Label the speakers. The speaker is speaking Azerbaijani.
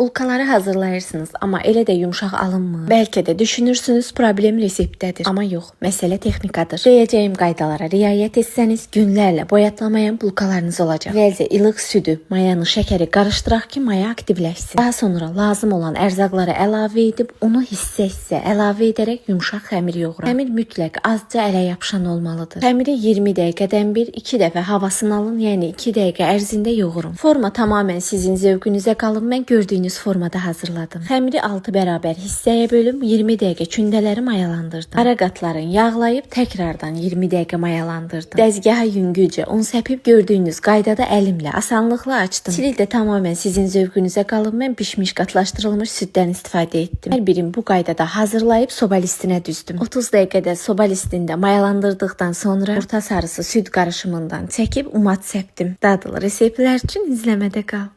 Speaker 1: Bulkaları hazırlayırsınız, amma elə də yumşaq alınmır. Bəlkə də düşünürsünüz problem reseptdədir. Amma yox, məsələ texnikadır. Deyəcəyim qaydalara riayət etsəniz günlərlə boyatlamayan bulkalarınız olacaq. Əvvəlcə ilıq südü, mayanı, şəkəri qarışdıraq ki, maya aktivləşsin. Daha sonra lazım olan ərzaqları əlavə edib unu hissə-hissə əlavə edərək yumşaq xəmir yoğuraq. Xəmir mütləq azca ələ yapışan olmalıdır. Xəmiri 20 dəqiqədən bir 2 dəfə havasını alın, yəni 2 dəqiqə ərzində yoğurun. Forma tamamilə sizin zövqünüzə qalır. Mən gördüyünüz formada hazırladım. Xəmiri 6 bərabər hissəyə bölüb 20 dəqiqə kündələri mayalandırdım. Ara qatların yağlayıb təkrardan 20 dəqiqə mayalandırdım. Dəzgaha yüngülcə un səpib gördüyünüz qaydada əlimlə asanlıqla açdım. Çilik də tamamilə sizin zövqünüzə qalıb. Mən bişmiş qatlaşdırılmış süddən istifadə etdim. Hər birini bu qaydada hazırlayıb soba listinə düzdüm. 30 dəqiqədə soba listində mayalandırdıqdan sonra orta sarısı süd qarışımından çəkib umat səpdim. Dadlı reseptlər üçün izləmədə qal.